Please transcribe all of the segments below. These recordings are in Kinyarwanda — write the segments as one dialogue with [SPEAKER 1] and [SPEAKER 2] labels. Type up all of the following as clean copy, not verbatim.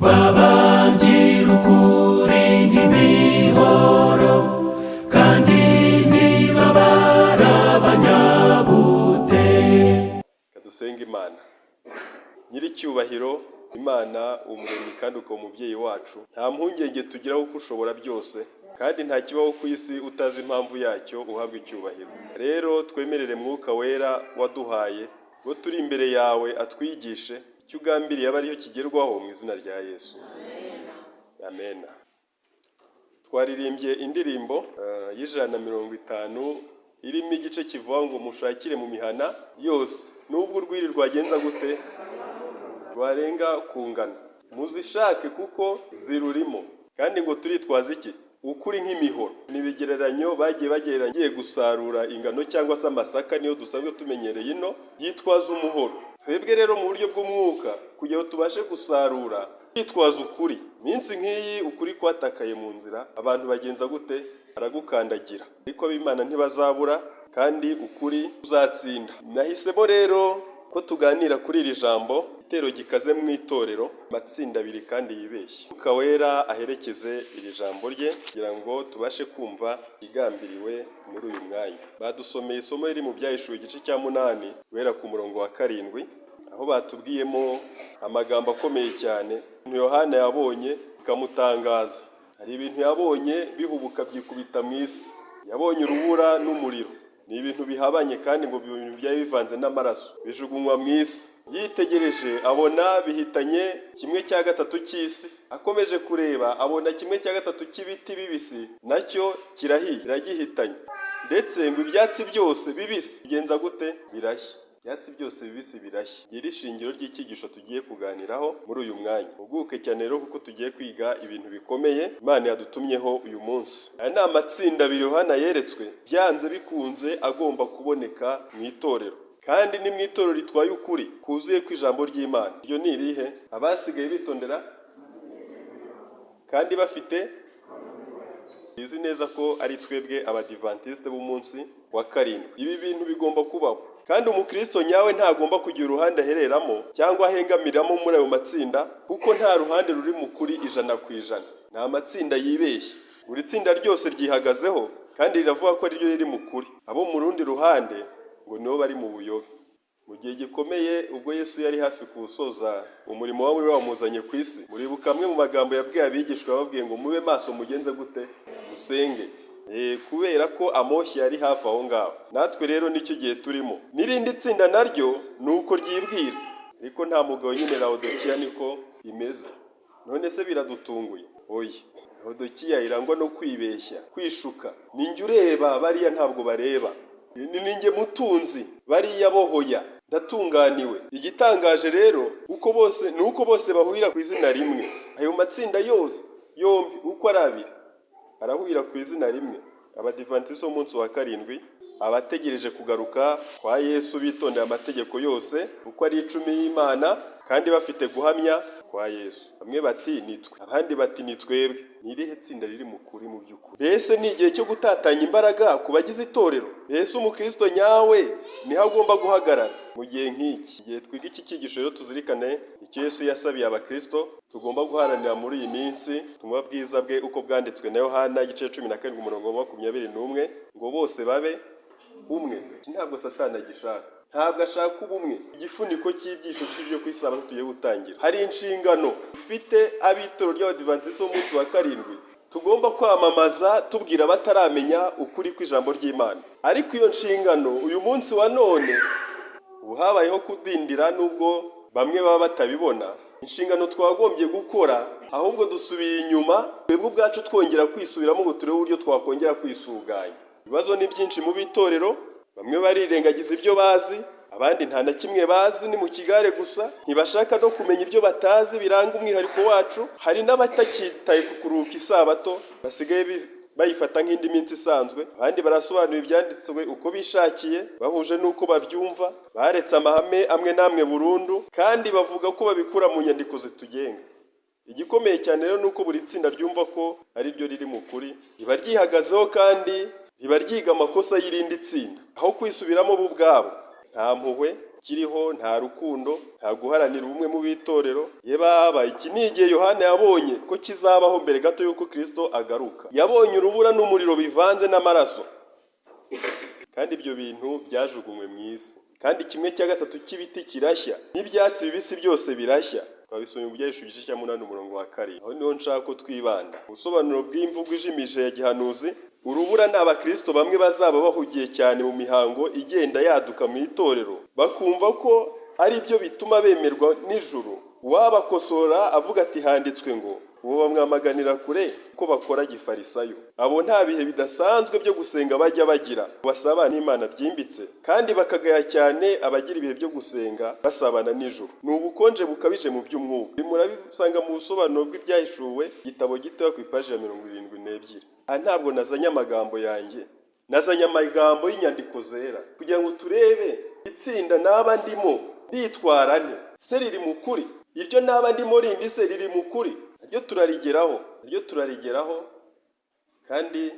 [SPEAKER 1] Babangira ukuri nk'imihoro, kandi ntibabara abanyabute.
[SPEAKER 2] Dusenga Imana Nyiricyubahiro, Imana Umuremyi kandi ukaba umubyeyi wacu. Nta mpungenge tugira kuko ushobora byose, kandi nta kibaho ku isi utazi impamvu yacyo. Uhabwa icyubahiro. Rero twemerere Mwuka Wera waduhaye ngo turi imbere yawe atwigishe icyo ugambiriye, aba ariyo kigerwaho mu izina rya Yesu, amen. Twaririmbye indirimbo y'150 irimo igice kivuga ngo mushakire mu mihana yose, nubwo urwiri rwagenza gute, rwarenga ku ngano, muzishake kuko zirurimo. Kandi ngo turitwaza iki? Ukuri nk'imihoro. Ni ibigereranyo bagiye bagereranya. Ngiye gusarura ingano cyangwa se amasaka, niyo dusanzwe tumenyereye ino, yitwaza umuhoro. Twebwe rero mu buryo bw'umwuka, kugira ngo tubashe gusarura, twitwaza ukuri. Iminsi nk'iyi ukuri kwatakaye mu nzira, abantu bagenza gute? Baragukandagira. Ariko ab'Imana ntibazabura, kandi ukuri kuzatsinda. Nahisemo rero ko tuganira kuri iri jambo, igitero gikaze mu itorero, amatsinda abiri kandi yibeshye. Mwuka Wera aherekeze iri jambo rye kugira ngo tubashe kumva igambiriwe muri uyu mwanya. Badusomeye isomo riri mu Byahishuwe igice cya 8 guhera ku murongo wa 7, aho batubwiyemo amagambo akomeye cyane Yohana yabonye bikamutangaza. Hari ibintu yabonye bihubuka byikubita mu isi. Yabonye urubura n'umuriro, ni ibintu bihabanye, kandi ngo ibintu byari bivanze n'amaraso bijugunywa mu isi. Yitegereje abona bihitanye 1/3 cy'isi. Akomeje kureba abona 1/3 cy'ibiti bibisi nacyo kirahiye, kiragihitanye. Ndetse ngo ibyatsi byose bibisi bigenza gute? Birashya. Ibyatsi byose bibisi birashya. Ngiri ishingiro ry'icyigisho tugiye kuganiraho muri uyu mwanya. Muguke cyane rero kuko tugiye kwiga ibintu bikomeye Imana yadutumyeho uyu munsi. Aya ni amatsinda abiri Yohana yeretswe, byanze bikunze agomba kuboneka mu itorero, kandi ni mu itorero ritwaye ukuri kuzuye kw'ijambo ry'Imana. Iryo ni irihe? Abasigaye bitondera kandi bafite bizi neza ko ari twebwe Abadivantisite b'umunsi wa karindwi. Ibi bintu bigomba kubaho, kandi umukristo nyawe ntagomba kugira uruhande ahereramo cyangwa ahengamiramo muri ayo matsinda, kuko nta ruhande ruri mu kuri 100%. Ni amatsinda yibeshye. Buri tsinda ryose ryihagazeho kandi riravuga ko ariryo riri mu kuri. Abo mu rundi ruhande ngo nibo bari mu buyobe. Mu gihe gikomeye, ubwo Yesu yari hafi kuwusoza umurimo wari wamuzanye ku isi, muribuka amwe mu magambo yabwiye abigishwa? Babwiye ngo mube maso, mugenze gute? Musenge. Kubera ko amoshyi yari hafi aho ngaho. Natwe rero nicyo gihe turimo. N'irindi tsinda naryo ni uko ryibwira, ariko nta mugabo nyine. Laodikiya niko imeze. None se biradutunguye? Oya. Laodikiya irangwa no kwibeshya, kwishuka. Ninjye ureba, bariya ntabwo bareba. Ni ninjye mutunzi, bariya bohoya, ndatunganiwe. Igitangaje rero uko bose ni uko bose bahurira ku izina rimwe. Ayo matsinda yose yombi uko ari abiri arahurira ku izina rimwe: Abadivantisiti b'umunsi wa karindwi, abategereje kugaruka kwa Yesu, bitondeye amategeko yose uko ari 10 y'Imana, kandi bafite guhamya kwa Yesu. Bamwe bati ni twe, abandi bati ni twebwe. Ni irihe tsinda riri mu kuri mu by'ukuri? Mbese ni igihe cyo gutatanya imbaraga ku bagize itorero? Mbese umukristo nyawe niho agomba guhagarara mu gihe nk'iki? Igihe twiga iki cyigisho rero, tuzirikane icyo Yesu yasabiye abakristo tugomba guharanira muri iyi minsi. Ubutumwa bwiza bwe uko bwanditswe na Yohana igice 17 umurongo wa 21, ngo bose babe umwe. Iki ntabwo Satani agishaka, ntabwo ashaka ubumwe. Igifuniko cy'ibyigisho byo ku isabato tugiye gutangira, hari inshingano dufite ab'itorero ry'Abadivantisiti b'umunsi wa karindwi. Tugomba kwamamaza, tubwira abataramenya ukuri kw'ijambo ry'Imana. Ariko iyo nshingano uyu munsi wa none ubu habayeho kudindira, nubwo bamwe baba batabibona. Inshingano twagombye gukora, ahubwo dusubiye inyuma twebwe ubwacu, twongera kwisubiramo ngo turebe uburyo twakongera kwisuganya. Ibibazo ni byinshi mu b'itorero. Bamwe barirengagiza ibyo bazi, abandi nta na kimwe bazi, ni mu kigare gusa, ntibashaka no kumenya ibyo batazi biranga umwihariko wacu. Hari n'abatakitaye ku kuruhuka isabato, basigaye bayifata nk'indi minsi isanzwe. Abandi barasobanura ibyanditswe uko bishakiye, bahuje n'uko babyumva. Baretse amahame amwe n'amwe burundu, kandi bavuga ko babikura mu nyandiko zitugenga. Igikomeye cyane rero ni uko buri tsinda ryumva ko ari ryo riri mu kuri, riba ryihagazeho, kandi riba ryiga amakosa y'irindi tsinda aho kwisubiramo bo ubwabo. Nta mpuhwe. kiriho, nta rukundo, nta guharanira ubumwe mu b'itorero. Ye baba, iki ni igihe Yohana yabonye ko kizabaho mbere gato y'uko Kristo agaruka. Yabonye urubura n'umuriro bivanze n'amaraso, kandi ibyo bintu byajugunywe mu isi, kandi 3/4 cy'ibiti kirashya n'ibyatsi bibisi byose birashya. Twabisomye mu Byahishuwe igice cya 8 umurongo wa 7. Aho niho nshaka ko twibanda. Ubusobanuro bw'imvugo ijimije ya gihanuzi: urubura ni abakristo bamwe bazaba bahugiye cyane mu mihango igenda yaduka mu itorero, bakumva ko ari byo bituma bemerwa n'ijuru. Uwabakosora avuga ati handitswe ngo, uwo bamwamaganira kure ko bakora gifarisayo. Abo nta bihe bidasanzwe byo gusenga bajya bagira, basabana n'Imana byimbitse, kandi bakagaya cyane abagira ibihe byo gusenga basabana n'ijuru. Ni ubukonje bukabije mu by'umwuka. Ibi murabisanga mu busobanuro bw'Ibyahishuwe, igitabo gitoya, ku ipaji ya 72. Aha ntabwo nazanye amagambo yanjye, nazanye amagambo y'inyandiko zera kugira ngo turebe itsinda naba ndimo nditwara nte. Se riri mu kuri? Iryo naba ndimo rindi se riri mu kuri? Naryo turarigeraho, naryo turarigeraho. Kandi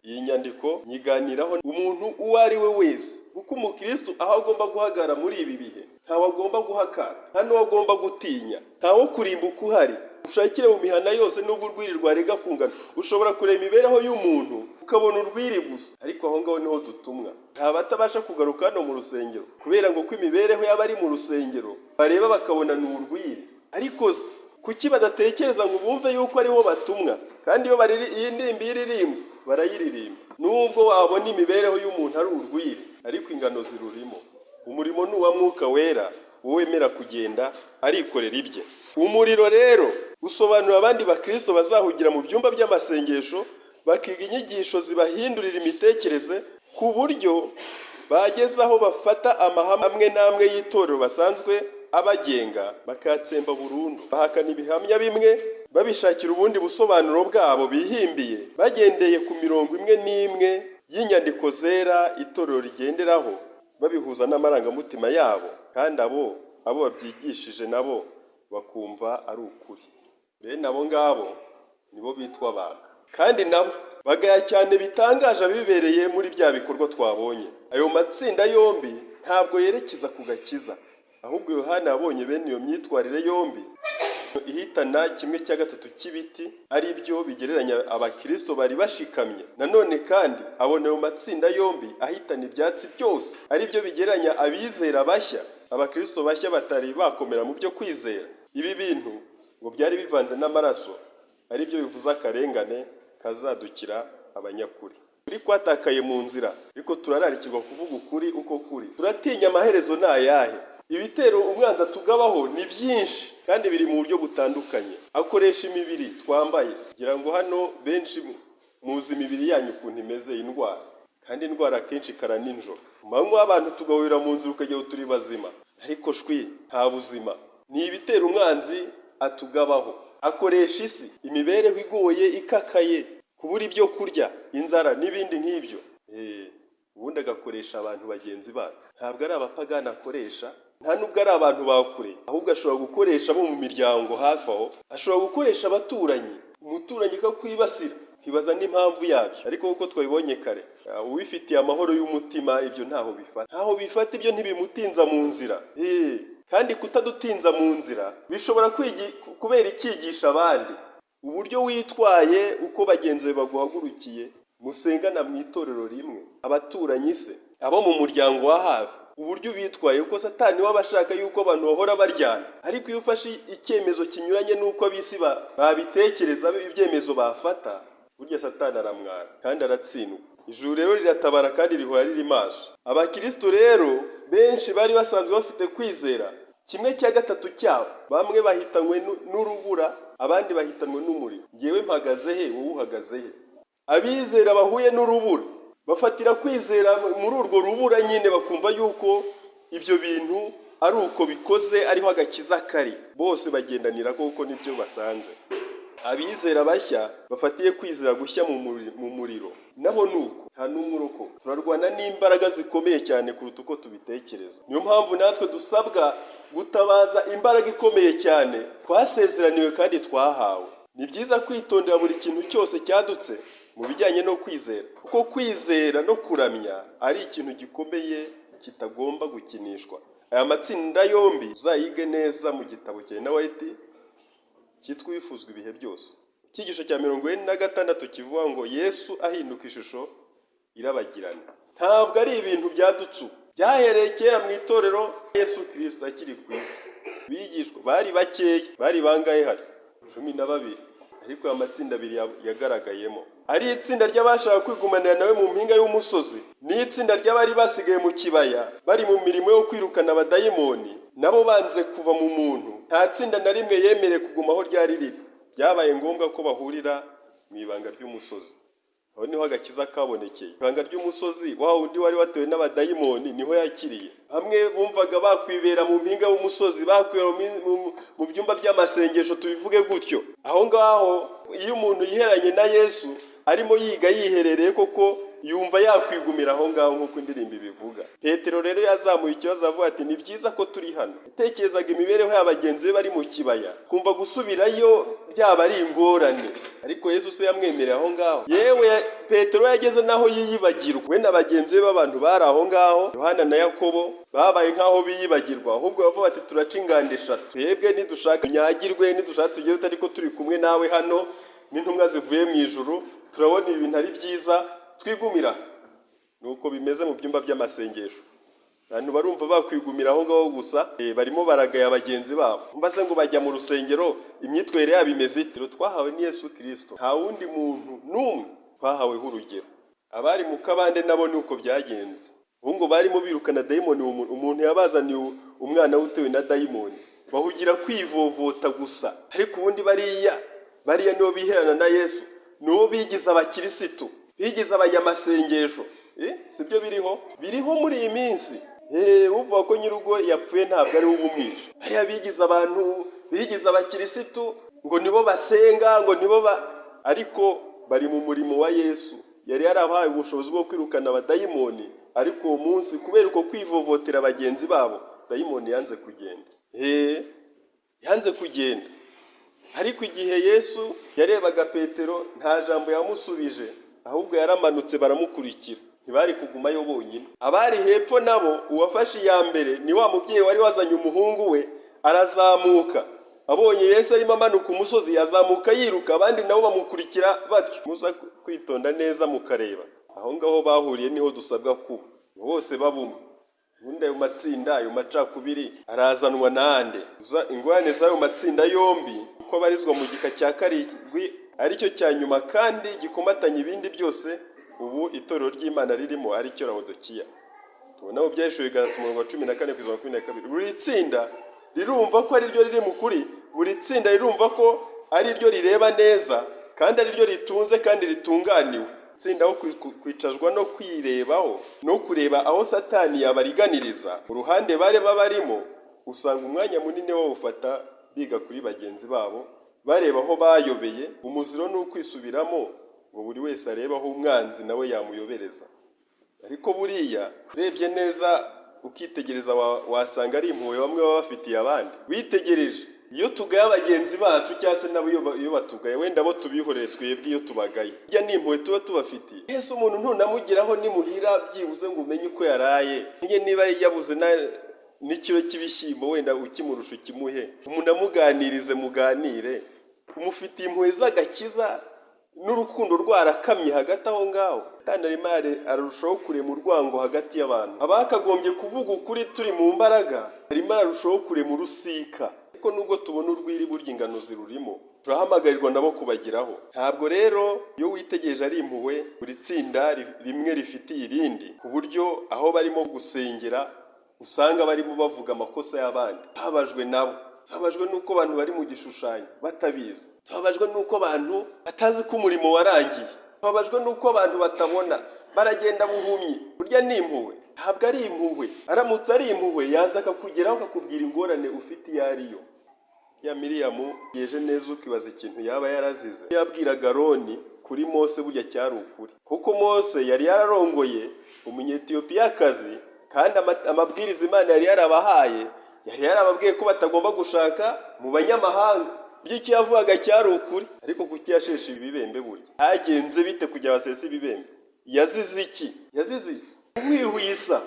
[SPEAKER 2] iyi nyandiko nyiganiraho umuntu uwo ari we wese, kuko umukristo aho agomba guhagarara muri ibi bihe, ntawe agomba guhakana, nta n'uwo agomba gutinya, ntawo kurimbuka uhari. Ushakire mu mihana yose, nubwo urwiri rwarega kungana, ushobora kureba imibereho y'umuntu ukabona urwiri gusa, ariko aho ngaho niho dutumwa. Nta batabasha kugaruka hano mu rusengero kubera ngo ko imibereho y'abari mu rusengero bareba bakabona ni urwiri. Ariko se kuki badatekereza ngo bumve yuko ariho batumwa? Kandi iyo bariri iyi ndirimbo, iyo iririmba barayiririmba. Nubwo wabona imibereho y'umuntu ari urwiri, ariko ingano zirurimo. Umurimo ni uwa Mwuka Wera, wowe wemera kugenda arikorera ibye. Umuriro rero usobanurira abandi bakristo bazahugira mu byumba by'amasengesho, bakiga inyigisho zibahindurira imitekerereze, ku buryo bageze aho bafata amahame amwe n'amwe y'itorero basanzwe abagenga bakayatsemba burundu, bahakana ibihamya bimwe, babishakira ubundi busobanuro bwabo bihimbiye, bagendeye ku mirongo imwe n'imwe y'inyandiko zera itorero rigenderaho, babihuza n'amarangamutima yabo, kandi abo babyigishije nabo bakumva ari ukuri. Bene abo ngabo nibo bitwa baka, kandi nabo bagaya cyane bitangaje abibereye muri bya bikorwa twabonye. Ayo matsinda yombi ntabwo yerekeza ku gakiza, ahubwo Yohana yabonye bene iyo myitwarire yombi ihitana 3/4 cy'ibiti, ari byo bigereranya abakristo bari bashikamye. Nanone kandi abona ayo matsinda yombi ahitana ibyatsi byose, ari byo bigereranya abizera bashya, abakristo bashya batari bakomera mu byo kwizera. Ibi bintu ngo byari bivanze n'amaraso, ari byo bivuze akarengane kazadukira abanyakuri. Kuri kwatakaye mu nzira, ariko turararikirwa kuvuga ukuri uko kuri. Turatinya, amaherezo ni ayahe? Ibitero umwanzi atugabaho ni byinshi kandi biri mu buryo butandukanye. Akoresha imibiri twambaye, kugira ngo hano benshi muzi imibiri yanyu ukuntu imeze, indwara, kandi indwara akenshi ikara nijoro. Mu manywa abantu tugahurira mu nzira ukagira turi bazima, ariko shwi, nta buzima. Ni ibitero umwanzi atugabaho. Akoresha isi, imibereho igoye ikakaye, kubura ibyo kurya, inzara n'ibindi nk'ibyo. Ubundi agakoresha abantu bagenzi bacu. Ntabwo ari abapagani akoresha, nta nubwo ari abantu ba kure, ahubwo ashobora gukoresha abo mu miryango hafi aho, ashobora gukoresha abaturanyi, umuturanyi akakwibasira ukibaza n'impamvu yabyo. Ariko nk'uko twabibonye kare, uwifitiye amahoro y'umutima ibyo ntaho bifata, ntaho bifata, ibyo ntibimutinza mu nzira. Kandi kutadutinza mu nzira bishobora kubera icyigisha abandi. Uburyo witwaye, uko bagenzi bawe baguhagurukiye, musengana mu itorero rimwe, abaturanyi se, abo mu muryango wa hafi, uburyo ubitwaye, uko Satani we aba ashaka yuko abantu bahora baryana. Ariko iyo ufashe icyemezo kinyuranye n'uko ab'isi babitekereza, ibyemezo bafata, burya Satani aramwara kandi aratsindwa. Ijuru rero riratabara kandi rihora riri maso. Abakristo rero benshi bari basanzwe bafite kwizera, 3/4 cyabo, bamwe bahitanywe n'urubura, abandi bahitanwe n'umuriro. Ngewe mpagaze he? Wowe uhagaze he? Abizera bahuye n'urubura bafatira kwizera muri urwo rubura nyine, bakumva yuko ibyo bintu ari uko bikoze, ariho agakiza kari. Bose bagendanira kuko nibyo basanze. Abizera bashya bafatiye kwizera gushya mu muriro nabo ni uko, nta n'umwe urokoka. Turarwana n'imbaraga zikomeye cyane kuruta uko tubitekereza. Niyo mpamvu natwe dusabwa gutabaza imbaraga ikomeye cyane twasezeraniwe kandi twahawe. Ni byiza kwitondera buri kintu cyose cyadutse mu bijyanye no kwizera, kuko kwizera no kuramya ari ikintu gikomeye kitagomba gukinishwa. Aya matsinda yombi uzayige neza mu gitabo cya Ellen White cyitwa Uwifuzwa Ibihe Byose, icyigisho cya 46 kivuga ngo Yesu ahinduka ishusho irabagirana. Ntabwo ari ibintu byadutse ubu, byahereye kera mu itorero. Yesu Kirisito akiri ku isi, bigishwa bari bakeya. Bari bangahe? Hari 12, ariko aya matsinda abiri yagaragayemo ari itsinda ry'abashaka kwigumanira nawe mu mpinga y'umusozi, n'itsinda ry'abari basigaye mu kibaya bari mu mirimo yo kwirukana abadayimoni, nabo banze kuva mu muntu. Nta tsinda na rimwe yemerewe kuguma aho ryari riri. Byabaye ngombwa ko bahurira mu ibanga ry'umusozi. Aho niho agakiza kabonekeye. Ibanga ry'umusozi, wa wundi wari watewe n'abadayimoni niho yakiriye. Bamwe bumvaga bakwibera mu mpinga y'umusozi, bakwibera mu byumba by'amasengesho, tubivuge gutyo. Aho ngaho iyo umuntu yiheranye na Yesu, arimo yiga yiherereye, koko yumva yakwigumira aho ngaho nk'uko indirimbo ibivuga. Petero rero yazamuye ikibazo avuga ati: "Ni byiza ko turi hano." Yatekerezaga imibereho ya bagenzi be bari mu kibaya, kumva gusubirayo byaba ari ingorane. Ariko Yesu se yamwemereye aho ngaho? Yewe, Petero yageze n'aho yiyibagirwa, we na bagenzi be b'abantu bari aho ngaho, Yohana na Yakobo, babaye nk'aho biyibagirwa. Ahubwo bavuga bati: "Turaca ingando eshatu twebwe, nidushaka unyagirwe, nidushaka tugere, ariko turi kumwe nawe hano n'intumwa zivuye mu ijuru, turabona ibi bintu ari byiza, twigumira." Nuko bimeze mu byumba by'amasengesho, abantu barumva bakwigumira aho ngaho gusa. Barimo baragaya bagenzi babo. Mbase ngo bajya mu rusengero, imyitwarire yabo imeze ite? Twahawe ni Yesu Kirisito, nta wundi muntu n'umwe twahaweho urugero. Abari mu kabande nabo ni uko byagenze. Ubu ngo barimo birukana dayimoni mu muntu, umuntu yabazaniye umwana we utewe na dayimoni, bahugira kwivovota gusa. Ariko ubundi bariya nibo biherana na Yesu, nibo bigize abakirisitu, bigize abanyamasengesho. Sibyo biriho muri iyi minsi? Uvuga ko nyir'urugo yapfuye ntabwo ari we ubumwishe. Bariya bigize abantu, bigize abakirisitu, ngo nibo basenga, ngo nibo ba, ariko bari mu murimo wa Yesu. Yari yarabahaye ubushobozi bwo kwirukana abadayimoni, ariko uwo munsi kubera uko kwivovotera bagenzi babo, dayimoni yanze kugenda. Yanze kugenda. Ariko igihe Yesu yarebaga Petero, nta jambo yamusubije, ahubwo yaramanutse baramukurikira. Ntibari kugumayo bonyine. Abari hepfo nabo, uwafashe iya mbere ni wa mubyeyi wari wazanye umuhungu we. Arazamuka, abonye Yesu arimo amanuka umusozi, azamuka yiruka, abandi nabo bamukurikira batyo. Muza kwitonda neza mukareba aho ngaho bahuriye, niho dusabwa kuba bose babumwe. Ubundi ayo matsinda, ayo macakubiri arazanwa nande? Ingorane z'ayo matsinda yombi uko abarizwa mu gika cya karindwi, aricyo cya nyuma kandi gikomatanya ibindi byose ubu itorero ry'Imana ririmo, aricyo Lawodokiya, tubona mu Byahishuwe 3 umurongo wa 14 kugeza 22. Buri tsinda rirumva ko ari ryo riri mu kuri, buri tsinda rirumva ko ari ryo rireba neza kandi ari ryo ritunze kandi ritunganiwe. Itsinda aho kwicazwa no kwirebaho no kureba aho Satani yabariganiriza uruhande bari babarimo, usanga umwanya munini bawufata biga kuri bagenzi babo, bareba aho bayobeye. Umuziro ni ukwisubiramo, ngo buri wese arebe aho umwanzi nawe yamuyobereza. Ariko buriya urebye neza, ukitegereza, wasanga ari impuhwe bamwe baba bafitiye abandi. Witegereje, iyo tugaye bagenzi bacu, cyangwa se nabo iyo batugaye, wenda bo tubihorere, twebwe iyo tubagaye, burya ni impuhwe tuba tubafitiye. Ese umuntu ntunamugeraho nimuhira byibuze ngo umenye uko yaraye, niba yabuze n'ikiro cy'ibishyimbo, wenda ukimurusha ukimuhe, umuntu amuganirize, muganire, umufitiye impuhwe z'agakiza n'urukundo rwarakamye hagati aho ngaho. Satani arimo ararushaho kurema urwango hagati y'abantu. Abakagombye kuvuga ukuri turi mu mbaraga, arimo ararushaho kurema urusika. Ariko nubwo tubona urwiri, burya ingano zirurimo, turahamagarirwa nabo kubageraho. Ntabwo rero iyo witegereje ari impuhwe buri tsinda rimwe rifitiye irindi, ku buryo aho barimo gusengera usanga barimo bavuga amakosa y'abandi. Babajwe nabo, tubabajwe n'uko abantu bari mu gishushanyo batabizi, tubabajwe n'uko abantu batazi ko umurimo warangiye, tubabajwe n'uko abantu batabona, baragenda buhumyi. Burya ni impuhwe? Ntabwo ari impuhwe. Aramutse ari impuhwe, yaza akakugeraho akakubwira ingorane ufite iyo ariyo. Ya Miriyamu yeje neza, ukibaza ikintu yaba yarazize. Yabwiraga Aroni kuri Mose, burya cyari ukuri, kuko Mose yari yararongoye Umunyetiyopiyakazi, kandi amabwiriza Imana yari yarabahaye, yari yarababwiye ko batagomba gushaka mu banyamahanga. Ibyo icyo yavugaga cyari ukuri. Ariko kuki yasheshe ibibembe? Burya hagenze bite kugira basese ibibembe? Yazize iki? Yazize iki? Wihwisa.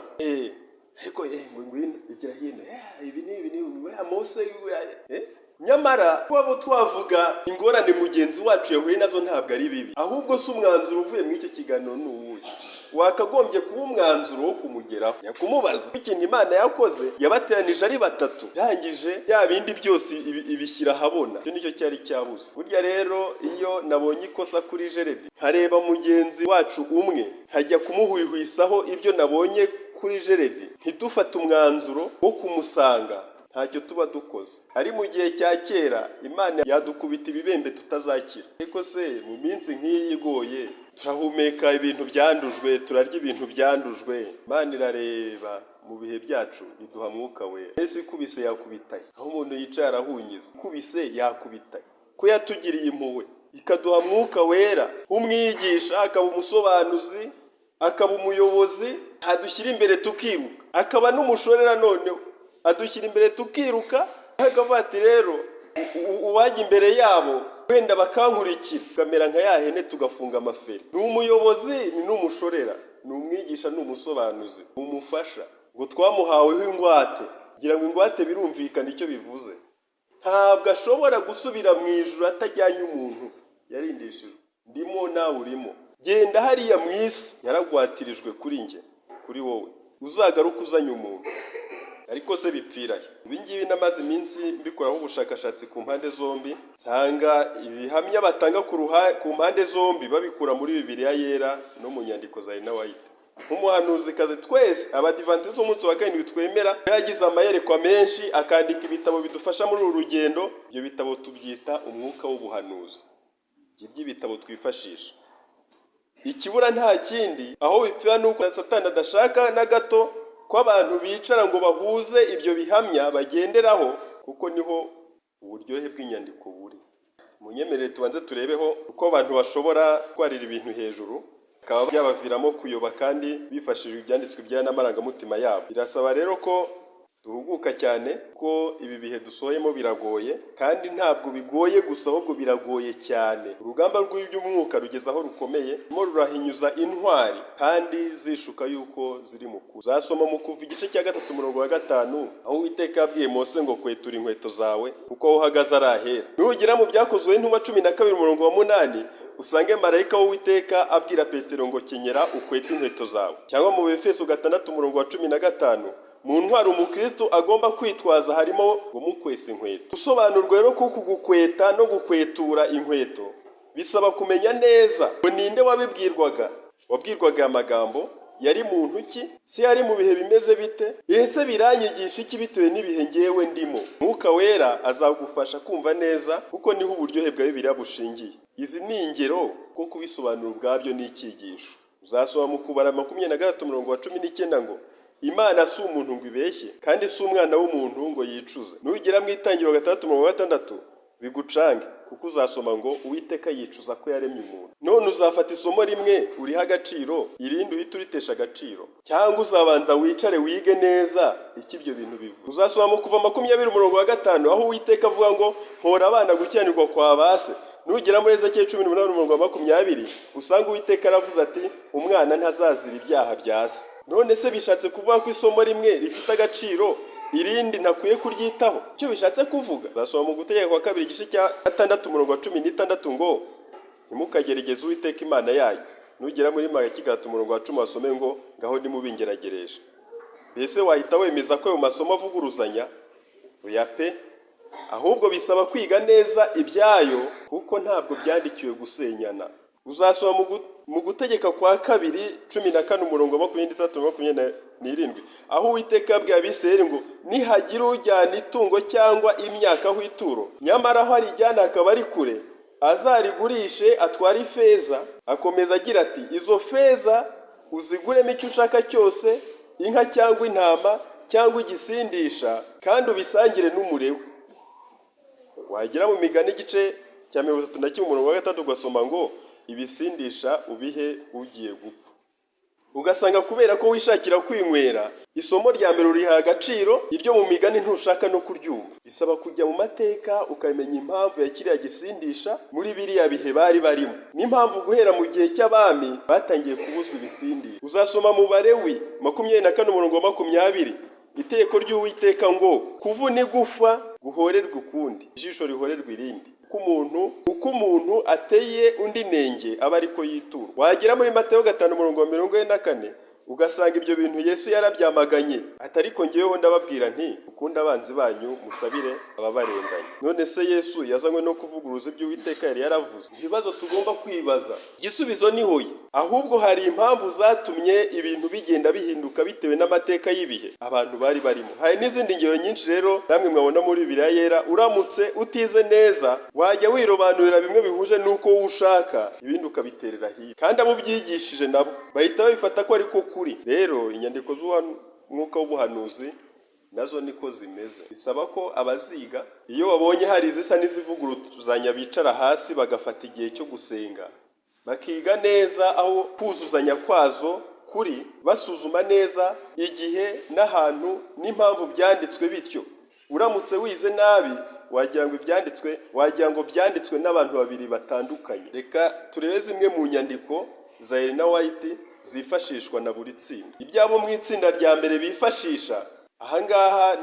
[SPEAKER 2] Ariko ngo ngwino, igira hino, ibi ni ibi ni Mose. Nyamara kuba twavuga ingorane mugenzi wacu yahuye nazo ntabwo ari bibi. Ahubwo si umwanzuro uvuye muri icyo kiganiro ni uwuhe wakagombye kuba umwanzuro wo kumugeraho? Kumubaza ikintu Imana yakoze, yabateranije ari batatu, yangije bya bindi byose ibishyira ahabona. Icyo nicyo cyari cyabuze. Burya rero iyo nabonye ikosa kuri Jeredi, nkareba mugenzi wacu umwe, nkajya kumuhwihwisaho ibyo nabonye kuri Jeredi, ntidufate umwanzuro wo kumusanga, ntacyo tuba dukoze. Ari mu gihe cya kera, Imana yadukubita ibibembe tutazakira. Ariko se mu minsi nk'iyi igoye, turahumeka ibintu byandujwe, turarya ibintu byandujwe, Imana irareba mu bihe byacu iduha Mwuka Wera. Ese ikubise yakubitaye? Aho umuntu yicaye arahunyiza, ikubise yakubitaye? Ko yatugiriye impuhwe ikaduha Mwuka Wera, umwigisha, akaba umusobanuzi, akaba umuyobozi, adushyira imbere tukiruka, akaba n'umushorera. Noneho adushyira imbere tukiruka, akavuga ati: "Rero uwajya imbere yabo wenda bakankurikira, tukamera nka ya hene, tugafunga amaferi." Ni umuyobozi, ni n'umushorera, ni umwigisha, ni umusobanuzi, ni umufasha. Ngo twamuhaweho ingwate. Kugira ngo ingwate birumvikana icyo bivuze. Ntabwo ashobora gusubira mu ijuru atajyanye umuntu yarindishijwe. Ndimo, nawe urimo. Genda hariya mu isi, yaragwatirijwe kuri njye, kuri wowe, uzagaruke uzanye umuntu. Ariko se bipfirahe? Ibi ngibi namaze iminsi mbikoraho ubushakashatsi ku mpande zombi, nsanga ibihamya batanga ku mpande zombi babikura muri Bibiliya Yera no mu nyandiko za Elena White. Nk'umuhanuzikazi twese Abadivantisiti b'umunsi wa karindwi twemera, yagize amayerekwa menshi, akandika ibitabo bidufasha muri uru rugendo. Ibyo bitabo tubyita umwuka w'ubuhanuzi. Ibyo twifashisha, ikibura nta kindi, aho bipfira ni uko Satani adashaka na gato ko abantu bicara ngo bahuze ibyo bihamya bagenderaho, kuko niho uburyohe bw'inyandiko buri. Munyemerere tubanze turebeho uko abantu bashobora kwarira ibintu hejuru, bikaba byabaviramo kuyoba, kandi bifashishije ibyanditswe byera n'amarangamutima yabo. Birasaba rero ko duhuguka cyane, ko ibi bihe dusohoyemo biragoye, kandi ntabwo bigoye gusa, ahubwo biragoye cyane. Urugamba rw'iby'umwuka rugeze aho rukomeye, rurimo rurahinyuza intwari kandi zishuka yuko ziri mu kuri. Uzasoma mu Kuva igice cya 3 umurongo wa 5, aho Uwiteka yabwiye Mose ngo: "Kwetura inkweto zawe, kuko aho uhagaze ari ahera." Nugera mu Byakozwe n'Intumwa 12 umurongo wa 8, usange marayika w'Uwiteka abwira Petero ngo: "Kenyera ukwete inkweto zawe." Cyangwa mu Befeso 6 umurongo wa 15, mu ntwaro umukristo agomba kwitwaza harimo ngo mukwesa inkweto. Gusobanurwa rero kuko gukweta no gukwetura inkweto bisaba kumenya neza ngo ninde wabibwirwaga, wabwirwaga aya magambo yari muntu ki se, yari mu bihe bimeze bite? Ese biranyigisha iki bitewe n'ibihe ngewe ndimo? Mwuka Wera azagufasha kumva neza, kuko niho uburyohe bwa Bibiliya bushingiye. Izi ni ingero, kuko kubisobanura ubwabyo ni icyigisho. Uzasoma mu Kubara 23 umurongo wa 19 ngo: "Imana si umuntu ngo ibeshye, kandi si umwana w'umuntu ngo yicuze." Nugera mu Itangiriro 6 umurongo wa 6 bigucange, kuko uzasoma ngo: "Uwiteka yicuza ko yaremye umuntu." None uzafata isomo rimwe uriha agaciro, irindi uhite uritesha agaciro, cyangwa uzabanza wicare wige neza icyo ibyo bintu bivuga? Uzasoma mu Kuva 20 umurongo wa 5, aho Uwiteka avuga ngo: "Mpora abana gukiranirwa kwa ba se." Nugera muri Ezekiyeli 18 umurongo wa 20, usanga Uwiteka aravuze ati: "Umwana ntazazira ibyaha bya se." None se bishatse kuvuga ko isomo rimwe rifite agaciro, irindi ntakwiye kuryitaho? Icyo bishatse kuvuga, uzasoma mu Gutegeka kwa Kabiri igice cya 6 umurongo wa 16 ngo: "Ntimukagerageze Uwiteka Imana yanyu." Nugera muri Malaki 3 umurongo wa 10, wasome ngo: "Ngaho nimubingeragereshe." Mbese wahita wemeza ko ayo masomo avuguruzanya? Oya pe! Ahubwo bisaba kwiga neza ibyayo, kuko ntabwo byandikiwe gusenyana. Uzasoma mu Gutegeka kwa Kabiri 14 umurongo wa 23 na 27, aho Uwiteka yabwiye Abisirayeli ngo: "Nihagira ujyana itungo cyangwa imyaka aho ituro, nyamara aho arijyana akaba ari kure, azarigurishe atware ifeza." Akomeza agira ati: "Izo feza uziguremo icyo ushaka cyose, inka cyangwa intama cyangwa igisindisha, kandi ubisangire n'Umulewi." Wagera mu Migani igice cya 31 umurongo wa 6, ugasoma ngo: "Ibisindisha ubihe ugiye gupfa." Ugasanga kubera ko wishakira kwinywera, isomo rya mbere uriha agaciro, iryo mu migani ntushaka no kuryumva. Bisaba kujya mu mateka, ukamenya impamvu ya kiriya gisindisha muri biriya bihe bari barimo, n'impamvu guhera mu gihe cy'abami batangiye kubuzwa ibisindisha. Uzasoma mu Balewi 24 umurongo wa 20, itegeko ry'Uwiteka ngo kuvuna igufa guhorerwe ukundi, ijisho rihorerwe irindi, uko umuntu ateye undi inenge aba ariko yitura. Wagera muri Mateyo 5 umurongo wa 44, ugasanga ibyo bintu Yesu yarabyamaganye, ati: "Ariko ngeweho ndababwira nti ukunde abanzi banyu, musabire ababarenganya." None se Yesu yazanywe no kuvuguruza ibyo Uwiteka yari yaravuze? Ibibazo tugomba kwibaza, igisubizo ni hoya. Ahubwo hari impamvu zatumye ibintu bigenda bihinduka bitewe n'amateka y'ibihe abantu bari barimo. Hari n'izindi ngero nyinshi rero namwe mwabona muri Bibiliya Yera. Uramutse utize neza, wajya wirobanurira bimwe bihuje n'uko wowe ushaka, ibindi ukabiterera hirya, kandi abo ubyigishije nabo bahita babifata ko ariko kuri. Rero inyandiko z'umwuka w'ubuhanuzi nazo niko zimeze. Bisaba ko abaziga, iyo babonye hari izisa n'izivuguruzanya, bicara hasi bagafata igihe cyo gusenga, bakiga neza aho kuzuzanya kwazo kuri, basuzuma neza igihe n'ahantu n'impamvu byanditswe bityo. Uramutse wize nabi, wagira ngo ibyanditswe, wagira ngo byanditswe n'abantu babiri batandukanye. Reka turebe zimwe mu nyandiko za Elena White zifashishwa na buri tsinda. Ibyabo mu itsinda rya mbere bifashisha ahangaha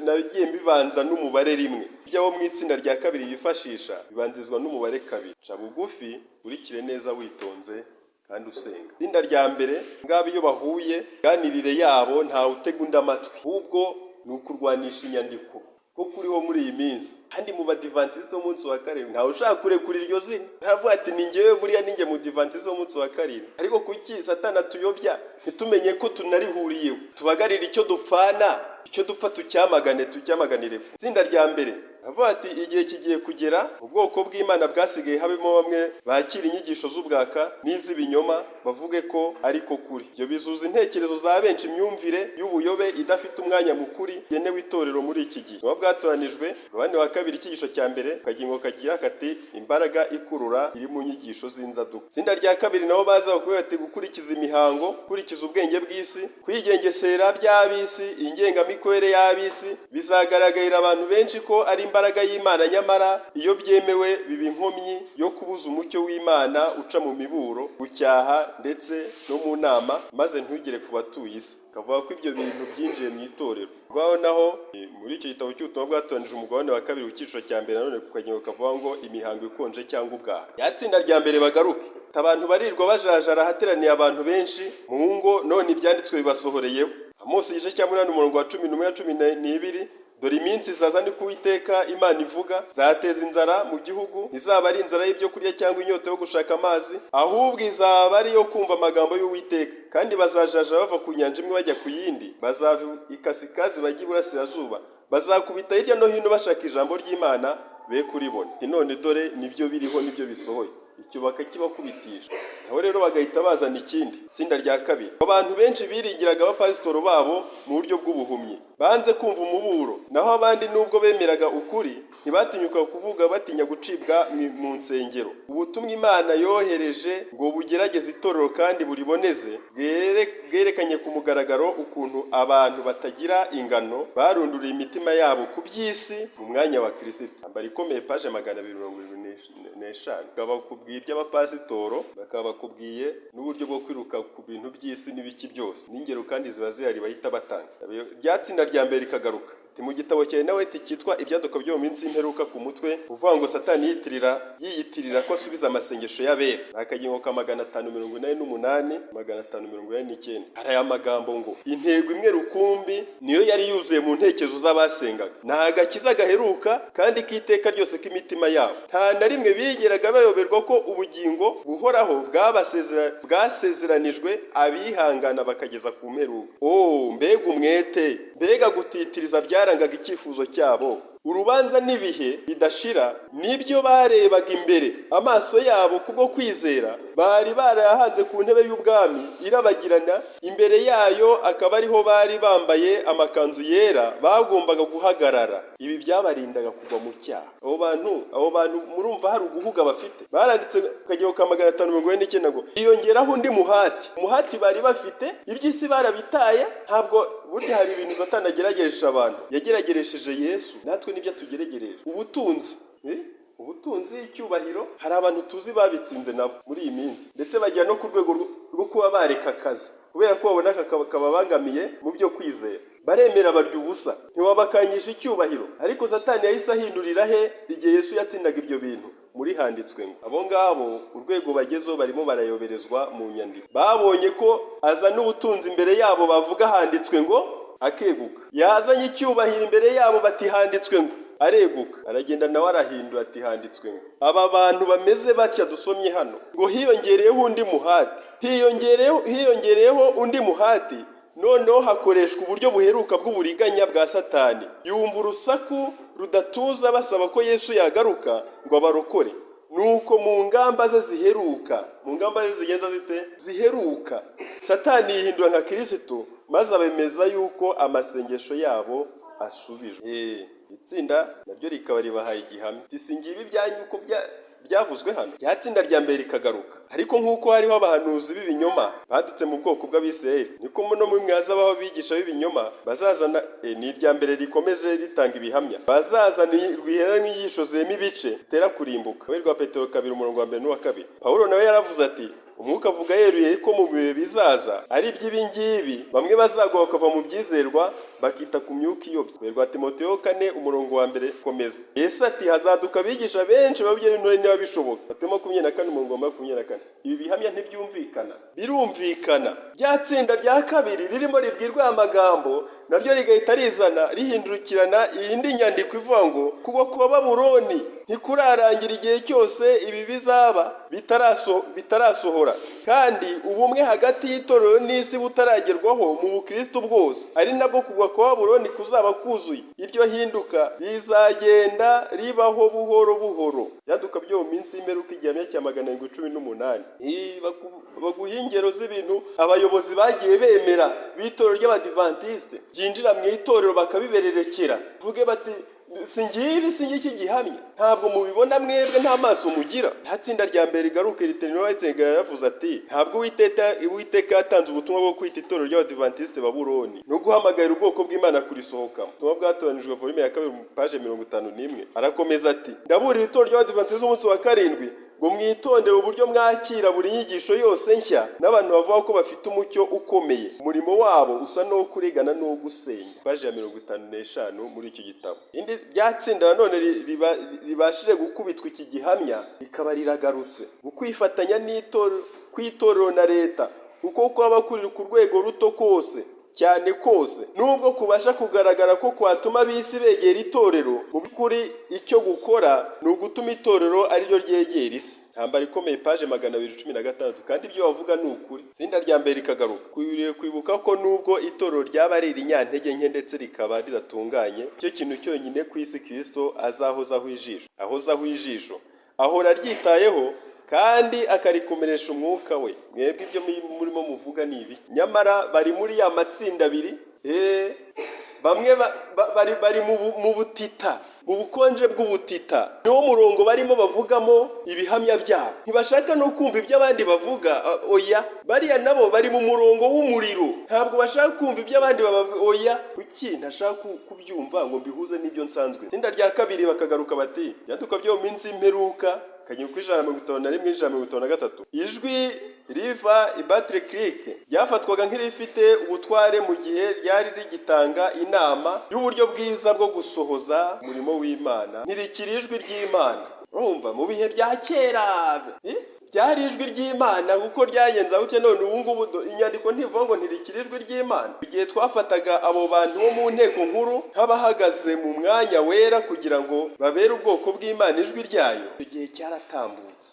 [SPEAKER 2] nabigiye mbibanza n'umubare 1. Ibyabo mu itsinda rya kabiri bifashisha bibanzizwa n'umubare 2. Ca bugufi, urikire neza witonze kandi usenga. Itsinda rya mbere ngabo, iyo bahuye, ganirire yabo ntawe utega undi amatwi, ahubwo ni ukurwanisha inyandiko ko kuriho muri iyi minsi. Kandi mu Badivantisite b'umunsi wa karindwi ntawe ushaka kurekura iryo zina, ntavuga ati: "Ni njyewe, buriya ni njye Mudivantisite w'umunsi wa karindwi." Ariko kuki Satani atuyobya ntitumenye ko tunarihuriyeho? Tubagarire icyo dupfana, icyo dupfa tucyamagane, tucyamaganire. Itsinda rya mbere avuga ati: "Igihe kigiye kugera ubwoko bw'Imana bwasigaye habemo bamwe bakira inyigisho z'ubwaka n'iz'ibinyoma, bavuge ko ariko kuri." Ibyo bizuza intekerezo za benshi imyumvire y'ubuyobe idafite umwanya mukuri genewe itorero muri iki gihe. Buba bwatoranijwe, umugabane wa kabiri, icyigisho cya mbere, akagingo kagira kati: "Imbaraga ikurura iri mu nyigisho z'inzaduka." Itsinda rya kabiri nabo baza bakubwira bati: "Gukurikiza imihango, gukurikiza ubwenge bw'isi, kwigengesera by'ab'isi, ingengamikorere y'ab'isi bizagaragarira abantu benshi ko ari imbaraga y'Imana. Nyamara iyo byemewe biba inkomyi yo kubuza umucyo w'Imana uca mu miburo, gucyaha ndetse no mu nama, maze ntugere ku batuye isi." Kavuga ko ibyo bintu byinjiye mu itorero rwaho. Naho muri icyo gitabo cy'ubutumwa bwatoranije, umugabane wa kabiri, ku cyiciro cya mbere, nanone ku kagingo kavuga ngo "Imihango ikonje cyangwa ubwaha." Ya tsinda rya mbere bagaruke, abantu barirwa bajajara ahateraniye abantu benshi mu ngo, none ibyanditswe bibasohoreyeho. Amosi igice cya 8 umurongo wa 11 na 12: "Dore iminsi izaza, ni ko Uwiteka Imana ivuga, nzateza inzara mu gihugu. Ntizaba ari inzara y'ibyo kurya cyangwa inyota yo gushaka amazi, ahubwo izaba ari iyo kumva amagambo y'Uwiteka. Kandi bazajaja bava ku nyanja imwe bajya ku yindi, bazava ikasikazi bajya iburasirazuba, bazakubita hirya no hino bashaka ijambo ry'Imana, be kuribona." None dore nibyo biriho, nibyo bisohoye, icyo bakakibakubitisha. Nabo rero bagahita bazana ikindi itsinda rya kabiri. Abantu benshi biringiraga abapasitoro babo mu buryo bw'ubuhumyi, banze kumva umuburo. Naho abandi, nubwo bemeraga ukuri, ntibatinyuka kuvuga, batinya gucibwa mu nsengero. Ubutumwa Imana yohereje ngo bugerageze itorero kandi buriboneze bwerekanye ku mugaragaro ukuntu abantu batagira ingano barunduriye imitima yabo ku by'isi mu mwanya wa Kirisito. Intambara ikomeye, page 275. Bakaba bakubwiye iby'abapasitoro, bakaba bakubwiye n'uburyo bwo kwiruka ku bintu by'isi n'ibiki byose, n'ingero kandi ziba zihari bahita batanga. Rya tsinda rya mbere rikagaruka mu gitabo cya nawe cyitwa Ibyaduka byo mu minsi y'imperuka, ku mutwe uvuga ngo "Satani yiyitirira ko asubiza amasengesho y'abera", ni akagingo ka 588, 589. Hari aya magambo ngo: "Intego imwe rukumbi niyo yari yuzuye mu ntekerezo z'abasengaga, ni agakiza gaheruka kandi k'iteka ryose k'imitima yabo. Nta na rimwe bigeraga bayoberwa ko ubugingo buhoraho bwasezeranijwe abihangana bakageza ku mperuka. Oh, mbega umwete, mbega gutitiriza byarangaga icyifuzo cyabo! Urubanza n'ibihe bidashira nibyo barebaga imbere amaso yabo kubwo kwizera." Bari barayahanze ku ntebe y'ubwami irabagirana, imbere yayo akaba ariho bari bambaye amakanzu yera bagombaga guhagarara. Ibi byabarindaga kugwa mu cyaha. Abo bantu murumva hari uguhuga bafite. Baranditse ku kagero ka 549 ngo hiyongeraho undi muhati. Umuhati bari bafite, iby'isi barabitaye. Ntabwo burya hari ibintu Satani agerageresha abantu. Yagerageresheje Yesu, natwe nibyo atugeregereje. Ubutunzi, ubutunzi, icyubahiro. Hari abantu tuzi babitsinze nabo muri iyi minsi, ndetse bagera no ku rwego rwo kuba bareka akazi kubera ko babona kababangamiye mu byo kwizera. Baremera barya ubusa, ntiwabakanyisha icyubahiro. Ariko Satani yahise ahindurira he igihe Yesu yatsindaga ibyo bintu? Muri handitswe ngo abo ngabo urwego bagezeho barimo barayoberezwa mu nyandiko. Babonye ko azana ubutunzi imbere yabo, bavuga handitswe ngo, akeguka. Yazanye icyubahiro imbere yabo, bati handitswe ngo, areguka, aragenda nawe arahindura ati handitswe ngo. Aba bantu bameze batya dusomye hano ngo hiyongereyeho undi muhati, hiyongereyeho undi muhati. Noneho hakoreshwa uburyo buheruka bw'uburiganya bwa Satani. Yumva urusaku rudatuza basaba ko Yesu yagaruka ngo abarokore. Nuko mu ngamba ze ziheruka, mu ngamba ze zigenza zite ziheruka, Satani yihindura nka Kirisito maze abemeza yuko amasengesho yabo asubijwe. Itsinda naryo rikaba ribahaye igihamya. Si ngibi ibyanyu uko byavuzwe hano. Rya tsinda rya mbere rikagaruka. Ariko nk'uko hariho abahanuzi b'ibinyoma badutse mu bwoko bw'Abisirayeli, niko muno mwe hazabaho abigisha b'ibinyoma bazazana. Ni irya mbere rikomeje ritanga ibihamya. Bazazana rwihera n'inyigisho zema ibice zitera kurimbuka. We rwa Petero 2, umurongo wa mbere n'uwa kabiri. Pawulo nawe yaravuze ati: "Umwuka avuga yeruye ko mu bihe bizaza ari iby'ibi bamwe bazagwa bakava mu byizerwa, bakita ku myuka iyobya." Rwa Timoteyo 4, umurongo wa mbere, komeza. Yesu ati: "Hazaduka abigisha benshi babwira intore niba bishoboka." Matayo 24, umurongo wa 24. Ibi bihamya ntibyumvikana? Birumvikana. Rya tsinda rya kabiri ririmo ribwirwa aya magambo naryo rigahita rizana rihindukirana iyindi nyandiko ivuga ngo kugwa kwa Babuloni ntikurarangira igihe cyose ibi bizaba bitarasohora, kandi ubumwe hagati y'itorero n'isi butaragerwaho mu bukristo bwose, ari nabwo kugwa kwa Babuloni kuzaba kuzuye. Iryo hinduka rizagenda ribaho buhoro buhoro. Byaduka byo mu minsi y'imperuka, igihamya cya 718. Baguha ingero z'ibintu abayobozi bagiye bemera b'itorero ry'Abadivantisite byinjira mu itorero bakabibererekera, vuge bati: "Si ngibi, si ngiki gihamya? Ntabwo mubibona mwebwe, nta maso mugira?" Nta tsinda rya mbere rigaruka. Riteni yaravuze ati: "Ntabwo Uwiteka yatanze ubutumwa bwo kwita itorero ry'Abadivantisite Babuloni no guhamagarira ubwoko bw'Imana kurisohokamo." Ubutumwa bwatoranijwe, volume ya 2, page 51. Arakomeza ati: "Ndaburira itorero ry'Abadivantisite umunsi wa karindwi ngo mwitondere uburyo mwakira buri nyigisho yose nshya n'abantu bavuga ko bafite umucyo ukomeye. Umurimo wabo usa n'uwo kurigana n'uwo gusenya." Paji ya 55 muri icyo gitabo. Indi rya tsinda nanone ribashije gukubitwa iki gihamya rikaba riragarutse. Ukwifatanya kw'itorero na leta uko kwaba kuri ku rwego ruto kose cyane kose, nubwo kubasha kugaragara ko kwatuma ab'isi begera itorero, mu by'ukuri icyo gukora ni ugutuma itorero ariryo ryegera isi. Ntambara ikomeye, paje 216. Kandi ibyo bavuga ni ukuri. Itsinda rya mbere rikagaruka. Kwiriye kwibuka ko nubwo itorero ryaba ari irinyantege nke ndetse rikaba ridatunganye, icyo kintu cyonyine ku isi Kristo azahozaho ijisho, ahozaho ijisho, ahora aryitayeho kandi akarikomeresha umwuka we. Mwebwe ibyo murimo muvuga ni ibiki? Nyamara bari muri ya matsinda abiri. Bamwe bari mu butita, mu bukonje bw'ubutita. Niwo murongo barimo bavugamo ibihamya byabo. Ntibashaka no kumva ibyo abandi bavuga. Oya, bariya nabo bari mu murongo w'umuriro, ntabwo bashaka kumva ibyo abandi babavuga. Oya, kuki ntashaka kubyumva ngo mbihuze n'ibyo nsanzwe? Itsinda rya kabiri bakagaruka bati: "Byaduka byo mu minsi y'imperuka." Kagera ku 151, 153. Ijwi riva i Battle Creek ryafatwaga nk'irifite ubutware mu gihe ryari rigitanga inama y'uburyo bwiza bwo gusohoza umurimo w'Imana. Ntirikiri ijwi ry'Imana. Urumva mu bihe bya kera ryari ijwi ry'Imana kuko ryagenze gutya. None ubu ngubu inyandiko ntivuga ngo ntirikiri ijwi ry'Imana. Igihe twafataga abo bantu bo mu nteko nkuru nk'abahagaze mu mwanya wera kugira ngo babere ubwoko bw'Imana ijwi ryayo, icyo gihe cyaratambutse.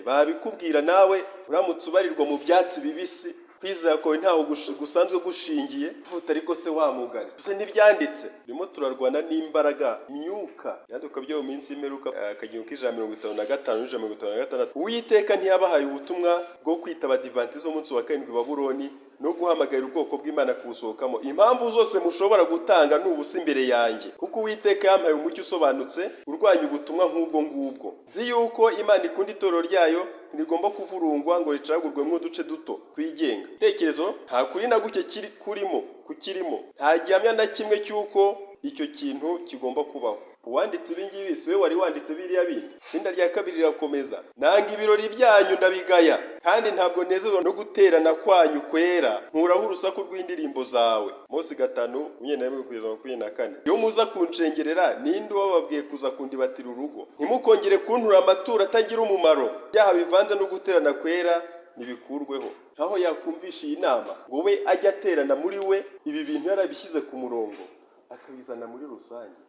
[SPEAKER 2] Babikubwira nawe uramutse ubarirwa mu byatsi bibisi. Kwizera kwawe ntaho gusanzwe gushingiye. Vuta ariko se wamugana gusa ntibyanditse. Turimo turarwana n'imbaraga, imyuka byaduka byo mu minsi y'imperuka, akagingo k'155 n'156. Uwiteka ntiyabahaye ubutumwa bwo kwita Abadivantizi b'umunsi wa karindwi Babuloni no guhamagarira ubwoko bw'Imana kuwusohokamo. Impamvu zose mushobora gutanga ni ubusa imbere yanjye, kuko Uwiteka yampaye umucyo usobanutse urwanya ubutumwa nk'ubwo ngubwo. Nzi yuko Imana ikunda itorero ryayo, ntirigomba kuvurungwa ngo ricagurwemo uduce duto twigenga. Itekerezo nta kuri na guke kiri kurimo kukirimo, nta gihamya na kimwe cy'uko icyo kintu kigomba kubaho. Uwanditse ibi ngibi si we wari wanditse biriya bindi. Itsinda rya kabiri rirakomeza: nanga ibirori byanyu, ndabigaya, kandi ntabwo nezerwa no guterana kwanyu kwera. Nkuraho urusaku rw'indirimbo zawe. Mose 5:21 kugeza 24. Iyo muza kunshengerera, ninde wababwiye kuza kundibatira urugo? Ntimukongere kuntura amaturo atagira umumaro. Ibyaha bivanze no guterana kwera ntibikurweho. Nkaho yakumvisha iyi nama ngo we ajye aterana muri we ibi bintu yarabishyize ku murongo, akabizana muri rusange,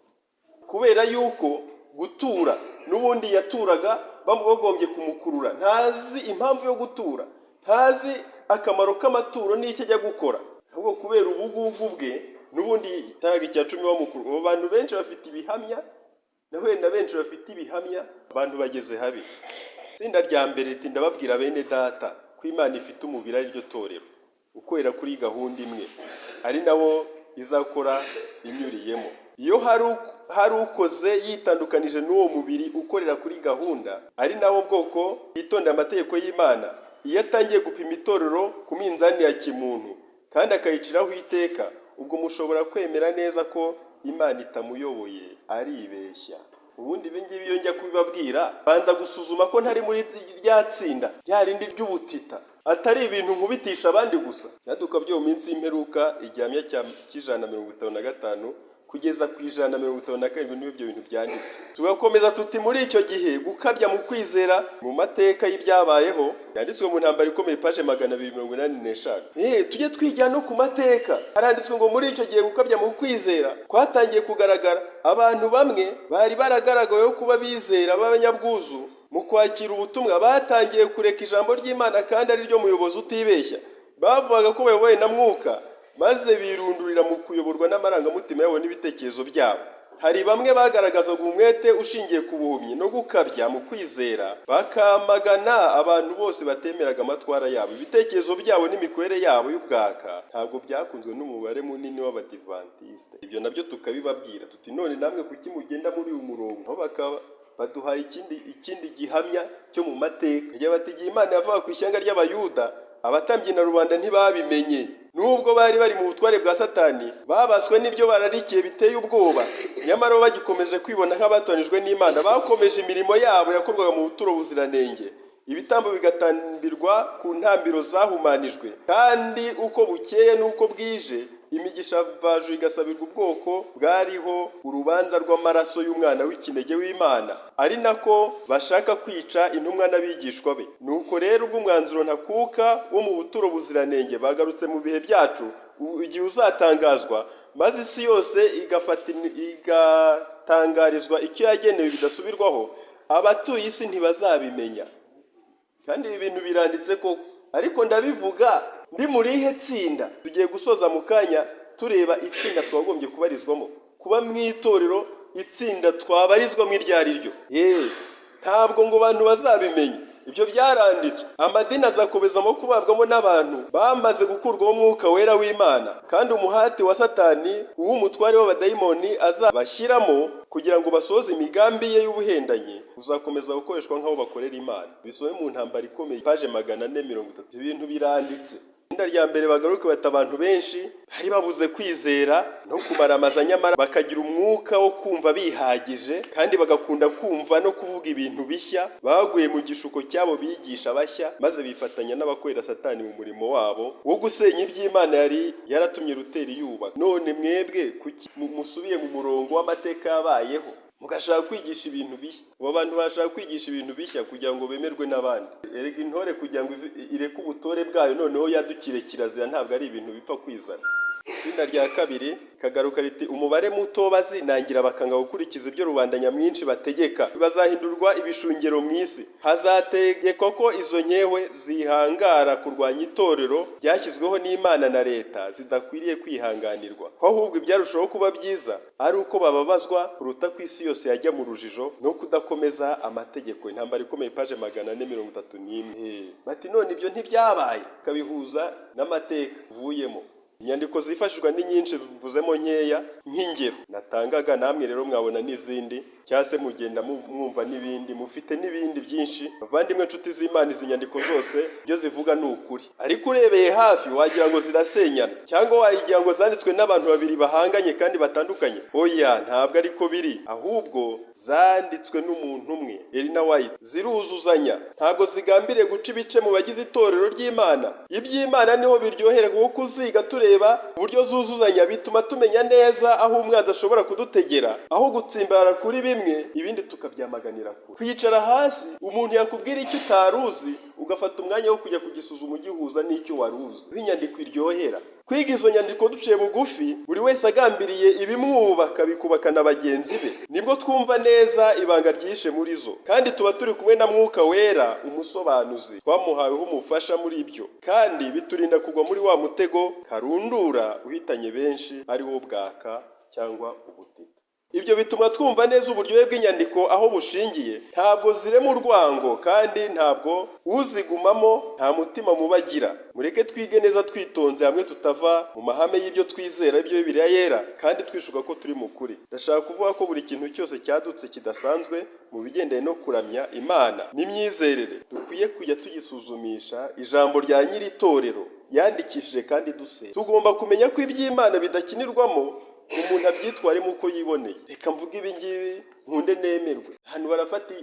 [SPEAKER 2] kubera yuko gutura n'ubundi yaturaga bagombye kumukurura. Ntazi impamvu yo gutura, ntazi akamaro k'amaturo n'icyo ajya gukora, ahubwo kubera ubugugu bwe n'ubundi yatangaga icya cumi bamukuru. Abo bantu benshi bafite ibihamya, nahuye na benshi bafite ibihamya. Abantu bageze habi. Itsinda rya mbere riti: ndababwira bene data ko Imana ifite umubiri, ari ryo torero, ukorera kuri gahunda imwe, ari nawo izakora inyuriyemo. Iyo hari ukoze yitandukanije n'uwo mubiri ukorera kuri gahunda, ari nawo bwoko yitondera amategeko y'Imana, iyo atangiye gupima itorero ku minzani ya kimuntu kandi akayiciraho iteka, ubwo mushobora kwemera neza ko Imana itamuyoboye, aribeshya. Ubundi ibi ngibi iyo njya kubibabwira, banza gusuzuma ko ntari muri rya tsinda rya rindi ry'ubutita, atari ibintu nkubitisha abandi gusa. Byaduka byo mu minsi y'imperuka, igihamya cy'155 kugeza ku 157 niyo ibyo bintu byanditse. Tugakomeza tuti: muri icyo gihe gukabya mu kwizera, mu mateka y'ibyabayeho yanditswe mu Ntambara Ikomeye, paje 285. Tujye twijya no ku mateka. Haranditswe ngo muri icyo gihe gukabya mu kwizera kwatangiye kugaragara. Abantu bamwe bari baragaragaweho kuba bizera b'abanyabwuzu mu kwakira ubutumwa batangiye kureka ijambo ry'Imana kandi ari ryo muyobozi utibeshya. Bavugaga ko bayobowe na Mwuka, maze birundurira mu kuyoborwa n'amarangamutima yabo n'ibitekerezo byabo. Hari bamwe bagaragazaga umwete ushingiye ku buhumyi no gukabya mu kwizera, bakamagana abantu bose batemeraga amatwara yabo, ibitekerezo byabo n'imikorere yabo y'ubwaka. Ntabwo byakunzwe n'umubare munini w'Abadivantisite. Ibyo nabyo tukabibabwira tuti: none namwe kuki mugenda muri uyu murongo? Aho bakaba baduhaye ikindi gihamya cyo mu mateka. Igihe bati: igihe Imana yavaga ku ishyanga ry'Abayuda, abatambyi na rubanda ntibabimenye. Nubwo bari bari mu butware bwa Satani, babaswe n'ibyo bararikiye biteye ubwoba, nyamara bo bagikomeje kwibona nk'abatoranijwe n'Imana. Bakomeje imirimo yabo yakorwaga mu buturo buziranenge, ibitambo bigatambirwa ku ntambiro zahumanijwe, kandi uko bukeye n'uko bwije imigisha mvajuru igasabirwa ubwoko bwariho urubanza rw'amaraso y'umwana w'ikinege w'Imana, ari nako bashaka kwica intumwa n'abigishwa be. Nuko rero ubwo umwanzuro ntakuka wo mu buturo buziranenge bagarutse mu bihe byacu, igihe uzatangazwa maze isi yose igafata igatangarizwa icyo yagenewe bidasubirwaho, abatuye isi ntibazabimenya. Kandi ibi bintu biranditse koko, ariko ndabivuga ndi muri ihe tsinda? Tugiye gusoza mu kanya tureba itsinda twagombye kubarizwamo, kuba mu itorero, itsinda twabarizwamo iryo ari ryo. Yeee, ntabwo ngo abantu bazabimenya. Ibyo byaranditswe. Amadini azakomezamo kubabwamo n'abantu bamaze gukurwaho Umwuka Wera w'Imana, kandi umuhati wa Satani uw'umutware w'abadayimoni azabashyiramo kugira ngo basohoze imigambi ye y'ubuhendanyi uzakomeza gukoreshwa nk'aho bakorera Imana. Bisome mu Ntambara Ikomeye, paje 430. Ibintu biranditse. Itsinda rya mbere bagaruke bati: abantu benshi bari babuze kwizera no kumaramaza, nyamara bakagira umwuka wo kumva bihagije, kandi bagakunda kumva no kuvuga ibintu bishya, baguye mu gishuko cy'abo bigisha bashya, maze bifatanya n'abakorera Satani mu murimo wabo wo gusenya iby'Imana yari yaratumye Ruteri yubaka. None mwebwe kuki musubiye mu murongo w'amateka yabayeho, mugashaka kwigisha ibintu bishya? Abo bantu bashaka kwigisha ibintu bishya kugira ngo bemerwe n'abandi. Erega intore kugira ngo ireke ubutore bwayo noneho yadukire kirazira, ntabwo ari ibintu bipfa kwizana. Itsinda rya kabiri kagaruka riti: "Umubare muto bazinangira bakanga gukurikiza ibyo rubanda nyamwinshi bategeka bazahindurwa ibishungero mu isi. Hazategekwa ko izo nkewe zihangara kurwanya itorero ryashyizweho n'Imana na leta zidakwiriye kwihanganirwa, ko ahubwo ibyarushaho kuba byiza ari uko bababazwa kuruta ko isi yose yajya mu rujijo no kudakomeza amategeko." Intambara ikomeye, page 431. Bati: "None ibyo ntibyabaye?" Ukabihuza n'amateka uvuyemo. Inyandiko zifashishwa ni nyinshi, mvuzemo nkeya nk'ingero natangaga. Namwe rero mwabona n'izindi, cyangwa se mugenda mwumva n'ibindi, mufite n'ibindi byinshi. Bavandimwe, inshuti z'Imana, izi nyandiko zose ibyo zivuga ni ukuri, ariko urebeye hafi wagira ngo zirasenyana, cyangwa wagira ngo zanditswe n'abantu babiri bahanganye kandi batandukanye. Oya, ntabwo ariko biri, ahubwo zanditswe n'umuntu umwe, Elena White. Ziruzuzanya, ntabwo zigambiriye guca ibice mu bagize itorero ry'Imana. Iby'Imana niho biryohera, kuko kuziga tureba uburyo zuzuzanya bituma tumenya neza aho umwanzi ashobora kudutegera, aho gutsimbarara kuri bimwe, ibindi tukabyamaganira kure. Kwicara hasi, umuntu yakubwira icyo utari uzi, ugafata umwanya wo kujya kugisuzuma, ugihuza n'icyo wari uzi. Aho inyandiko iryohera, kwiga izo nyandiko duciye bugufi, buri wese agambiriye ibimwubaka, bikubaka na bagenzi be, nibwo twumva neza ibanga ryihishe muri zo. Kandi tuba turi kumwe na Mwuka Wera, umusobanuzi twamuhaweho umufasha muri ibyo, kandi biturinda kugwa muri wa mutego karundura uhitanye benshi, ari wo bwaka cyangwa ubutita. Ibyo bituma twumva neza uburyohe bw'inyandiko aho bushingiye. Ntabwo zirema urwango, kandi ntabwo uzigumamo nta mutima mubi agira. Mureke twige neza twitonze, hamwe tutava mu mahame y'ibyo twizera, ibyo Bibiliya yera, kandi twishuka ko turi mu kuri. Ndashaka kuvuga ko buri kintu cyose cyadutse kidasanzwe mu bigendanye no kuramya Imana n'imyizerere, dukwiye kujya tugisuzumisha ijambo rya nyiri itorero yandikishije kandi dusenga. Tugomba kumenya ko iby'Imana bidakinirwamo, umuntu abyitwaremo uko yiboneye. Reka mvuge ibi ngibi nkunde nemerwe. Ahantu barafata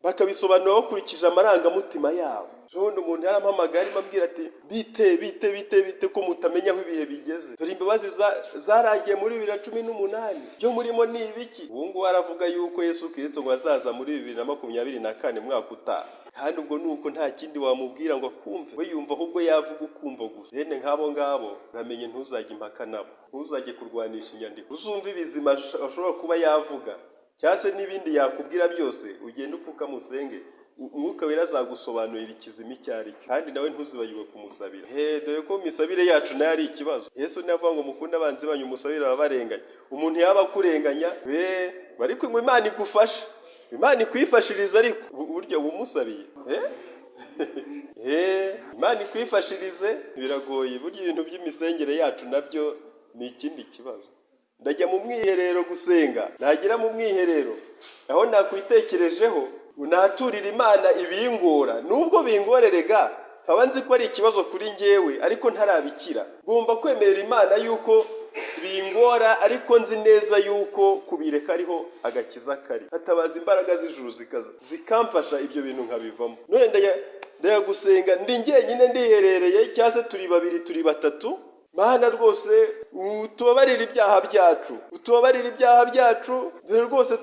[SPEAKER 2] bakabisobanura bakurikije amarangamutima yabo. Ubundi umuntu yarampamagaye arimo ambwira ati: "Bite, bite, bite, bite ko mutamenya aho ibihe bigeze? Dore imbabazi zarangiye muri 2018, byo murimo ni ibiki?" Ubu ngubu aravuga yuko Yesu Kirisito ngo azaza muri 2024, mwaka utaha. Kandi ubwo ni uko nta kindi wamubwira ngo akumve, we yumva ahubwo yavuga ukumva gusa. Bene nk'abo ngabo, uramenye ntuzajye impaka nabo, ntuzajye kurwanisha inyandiko. Uzumve ibizima ashobora kuba yavuga, cyangwa se n'ibindi yakubwira byose, ugende upfukame usenge, Umwuka Wera azagusobanurira ikizima icyo ari cyo. Kandi nawe ntuzibagirwe kumusabira. He, dore ko misabire yacu nayo ari ikibazo. Yesu ntiyavuga ngo mukunde abanzi banyu, musabire ababarenganya? Umuntu yaba akurenganya, we ariko ngo Imana igufashe, Imana ikwifashirize, ariko burya uba umusabiye. Imana ikwifashirize, biragoye. Burya ibintu by'imisengere yacu nabyo ni ikindi kibazo. Ndajya mu mwiherero gusenga, nagera mu mwiherero aho nakwitekerejeho naturira Imana ibingora, nubwo bingorerega nkaba nzi ko ari ikibazo kuri njyewe, ariko ntarabikira. Ngomba kwemerera Imana yuko bingora, ariko nzi neza yuko kubireka ariho agakiza kari. Hatabaza imbaraga z'ijuru zikaza zikamfasha, ibyo bintu nkabivamo. None ndajya gusenga ndi njyenyine, ndiherereye, cyangwa se turi babiri, turi batatu: "Mana rwose utubabarire ibyaha byacu, utubabarire ibyaha byacu, dore rwose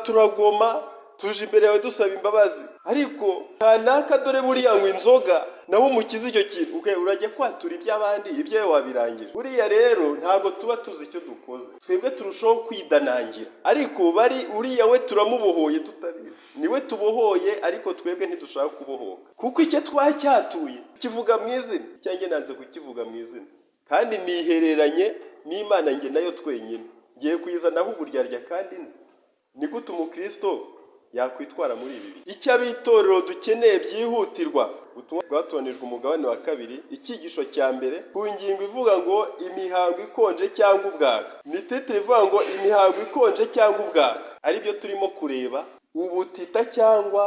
[SPEAKER 2] turagoma, tuje imbere yawe dusaba imbabazi." Ariko kanaka dore buriya ngo inzoga, nawe umukize icyo kintu. Okay, urajya kwatura iby'abandi, ibyawe wabirangije. Buriya rero ntabwo tuba tuzi icyo dukoze, twebwe turushaho kwidanangira, ariko bari uriya we turamubohoye tutabizi. Niwe tubohoye, ariko twebwe ntidushaka kubohoka, kuko icyo twacyatuye kivuga mu izina, cyangwa nanze kukivuga mu izina, kandi nihereranye n'Imana njye nayo twenyine, ngiye kuyizanaho uburyarya. Kandi nzi ni gute umukristo yakwitwara muri ibi bihe. Icyo ab'itorero dukeneye byihutirwa: ubutumwa bwatoranijwe, umugabane wa kabiri, icyigisho cya mbere, ku ngingo ivuga ngo "Imihango ikonje cyangwa ubwaka". Ni titre ivuga ngo "Imihango ikonje cyangwa ubwaka", aribyo turimo kureba, ubutita cyangwa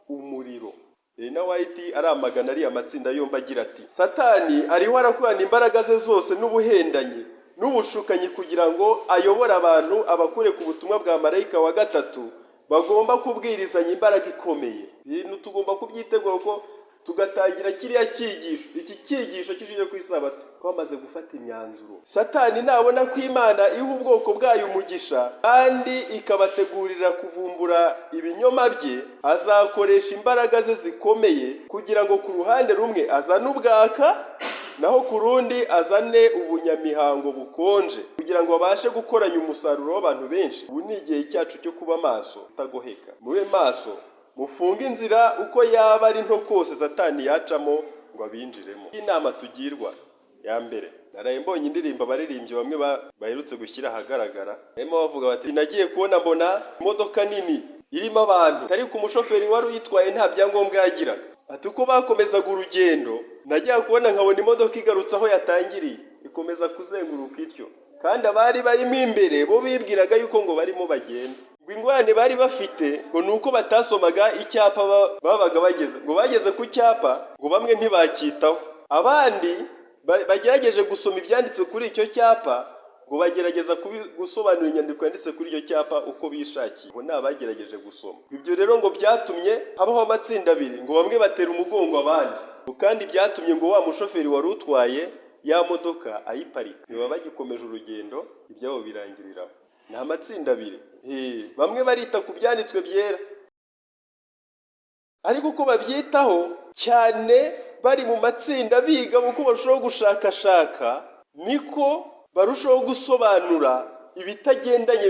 [SPEAKER 2] umuriro. Elena White aramagana ariya matsinda yombi agira ati: "Satani ariho arakorana imbaraga ze zose n'ubuhendanyi n'ubushukanyi kugira ngo ayobore abantu abakure ku butumwa bwa marayika wa gatatu bagomba kubwirizanya imbaraga ikomeye." Ibintu tugomba kubyitegura, ko tugatangira kiriya cyigisho, iki cyigisho kije ku isabato twamaze gufata imyanzuro. Satani nabona ko Imana iha ubwoko bwayo umugisha kandi ikabategurira kuvumbura ibinyoma bye, azakoresha imbaraga ze zikomeye kugira ngo ku ruhande rumwe azane ubwaka. Naho ku rundi azane ubunyamihango bukonje kugira ngo babashe gukoranya umusaruro w'abantu benshi. Ubu ni igihe cyacu cyo kuba maso, utagoheka. Mube maso, mufunge inzira uko yaba ari nto kose Satani yacamo ngo abinjiremo. Inama tugirwa ya mbere, naraye mbonye indirimbo abaririmbyi bamwe baherutse gushyira ahagaragara, barimo bavuga bati: "Nagiye kubona mbona imodoka nini irimo abantu, ariko umushoferi wari uyitwaye nta byangombwa yagiraga." Ati: "Uko bakomezaga urugendo, najyaga kubona nkabona imodoka igarutse aho yatangiriye, ikomeza kuzenguruka ityo, kandi abari barimo imbere bo bibwiraga yuko ngo barimo bagenda." Ngo ingorane bari bafite ngo ni uko batasomaga icyapa babaga bageze, ngo bageze ku cyapa ngo bamwe ntibacyitaho, abandi bagerageje gusoma ibyanditswe kuri icyo cyapa, ngo bagerageza gusobanura inyandiko yanditse kuri icyo cyapa uko bishakiye. Ngo ni abagerageje gusoma ibyo rero, ngo byatumye habaho amatsinda abiri, ngo bamwe batera umugongo abandi, ngo kandi byatumye ngo wa mushoferi wari utwaye ya modoka ayiparika, baba bagikomeje urugendo, ibyabo birangirira. Ni amatsinda abiri. Bamwe barita ku byanditswe byera, ariko uko babyitaho cyane bari mu matsinda biga, uko barushaho gushakashaka niko barushaho gusobanura ibitagendanye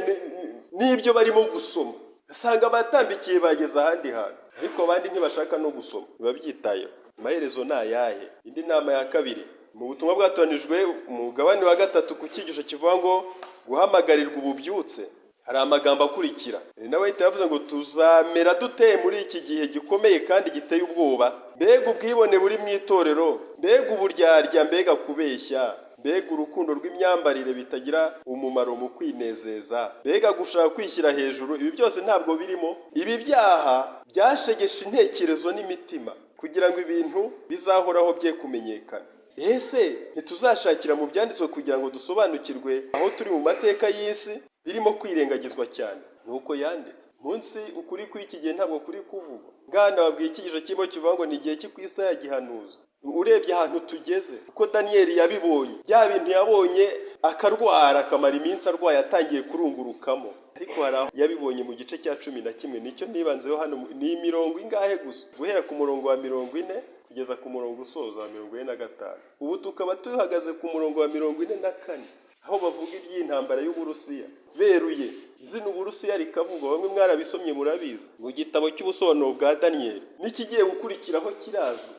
[SPEAKER 2] n'ibyo barimo gusoma. Usanga batambikiye bageze ahandi hantu, ariko abandi ntibashaka no gusoma, ntibabyitayeho. Amaherezo ni ayahe? Indi nama ya kabiri mu butumwa bwatoranijwe, umugabane wa gatatu, ku cyigisho kivuga ngo guhamagarirwa ububyutse, hari amagambo akurikira. Nawe ahita yavuze ngo: "Tuzamera dute muri iki gihe gikomeye kandi giteye ubwoba? Mbega ubwibone buri mu itorero, mbega uburyarya, mbega kubeshya, mbega urukundo rw'imyambarire bitagira umumaro mu kwinezeza, mbega gushaka kwishyira hejuru! Ibi byose ntabwo birimo. Ibi byaha byashegeshe intekerezo n'imitima kugira ngo ibintu bizahoraho bye kumenyekana. Ese ntituzashakira mu byanditswe kugira ngo dusobanukirwe aho turi mu mateka y'isi birimo kwirengagizwa cyane?" Nuko yanditse munsi. Ukuri kw'iki gihe ntabwo kuri kuvugwa. Ngana babwiye icyigisho kirimo kivuga ngo ni igihe cyo ku isaha ya gihanuzi. Urebye ahantu tugeze, uko Daniyeli yabibonye, bya bintu yabonye akarwara, akamara iminsi arwaye, atangiye kurungurukamo, ariko hari aho yabibonye mu gice cya 11, nicyo nibanzeho hano. Ni imirongo ingahe gusa? Guhera ku murongo wa 40 kugeza ku murongo usoza wa 45. Ubu tukaba tuhagaze ku murongo wa 44, aho bavuga iby'intambara y'Uburusiya beruye, izina Uburusiya rikavugwa. Bamwe mwarabisomye, murabizi mu gitabo cy'ubusobanuro bwa Daniyeli. N'ikigiye gukurikiraho kirazwi,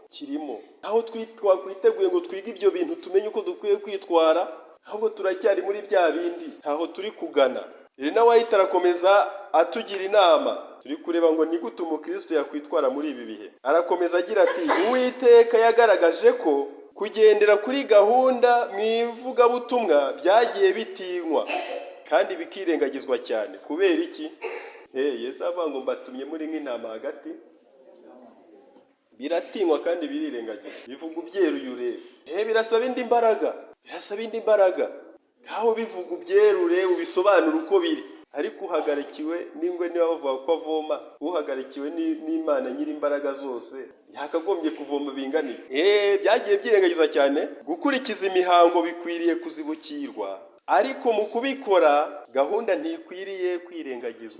[SPEAKER 2] kirimo aho twakwiteguye ngo twige ibyo bintu, tumenye uko dukwiye kwitwara. Ahubwo turacyari muri bya bindi, ntaho turi kugana. Elena White arakomeza atugira inama. Turi kureba ngo ni gute umukristo yakwitwara muri ibi bihe. Arakomeza agira ati: "Uwiteka yagaragaje ko kugendera kuri gahunda mu ivugabutumwa byagiye bitinywa kandi bikirengagizwa cyane." Kubera iki? Yesu avuga ngo: "Mbatumye muri nk'intama hagati." Biratinywa kandi birirengagizwa. Bivuga ubyeruye urebe. Birasaba indi mbaraga, birasaba indi mbaraga. Ngaho bivuga ubyerure, ubisobanure uko biri. Ariko uhagarikiwe n'ingwe, niba bavuga ko avoma, uhagarikiwe n'Imana nyir'imbaraga zose yakagombye kuvoma binganiye. Byagiye byirengagizwa cyane. Gukurikiza imihango bikwiriye kuzibukirwa, ariko mu kubikora gahunda ntikwiriye kwirengagizwa.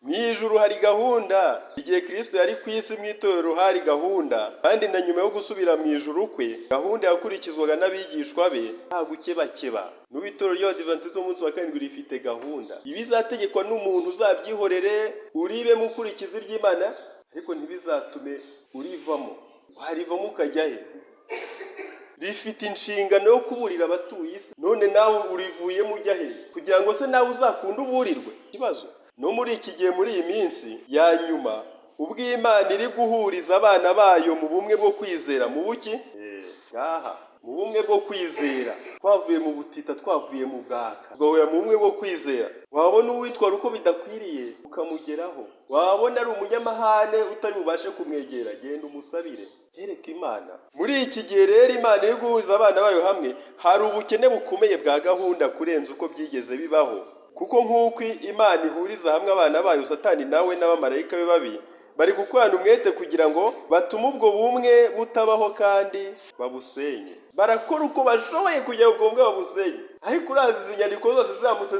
[SPEAKER 2] Mu ijuru hari gahunda. Igihe Kristo yari ku isi, mu itorero hari gahunda, kandi na nyuma yo gusubira mu ijuru kwe, gahunda yakurikizwaga n'abigishwa be nta gukebakeba. N'ubu itorero ry'Abadivantisiti b'umunsi wa karindwi rifite gahunda. Ibizategekwa n'umuntu uzabyihorere, uribemo ukurikiza iby'Imana, ariko ntibizatume urivamo. Warivamo ukajya he? Rifite inshingano yo kuburira abatuye isi, none nawe urivuyemo ujya he? Kugira ngo se nawe uzakunde uburirwe? Ikibazo no muri iki gihe, muri iyi minsi ya nyuma, ubwo Imana iri guhuriza abana bayo mu bumwe bwo kwizera, mu buki ngaha, mu bumwe bwo kwizera, twavuye mu butita, twavuye mu bwaka, tugahurira mu bumwe bwo kwizera. Wabona uwitwara uko bidakwiriye, ukamugeraho. Wabona ari umunyamahane, utari bubashe kumwegera, genda umusabire, yereke Imana. Muri iki gihe rero Imana iri guhuriza abana bayo hamwe, hari ubukene bukomeye bwa gahunda kurenza uko byigeze bibaho, kuko nk'uko Imana ihuriza hamwe abana bayo, Satani nawe n'abamarayika be babi bari gukorana umwete kugira ngo batume ubwo bumwe butabaho kandi babusenye. Barakora uko bashoboye kugira ngo ubwo bumwe babusenye. Ariko urazi, izi nyandiko zose ziramutse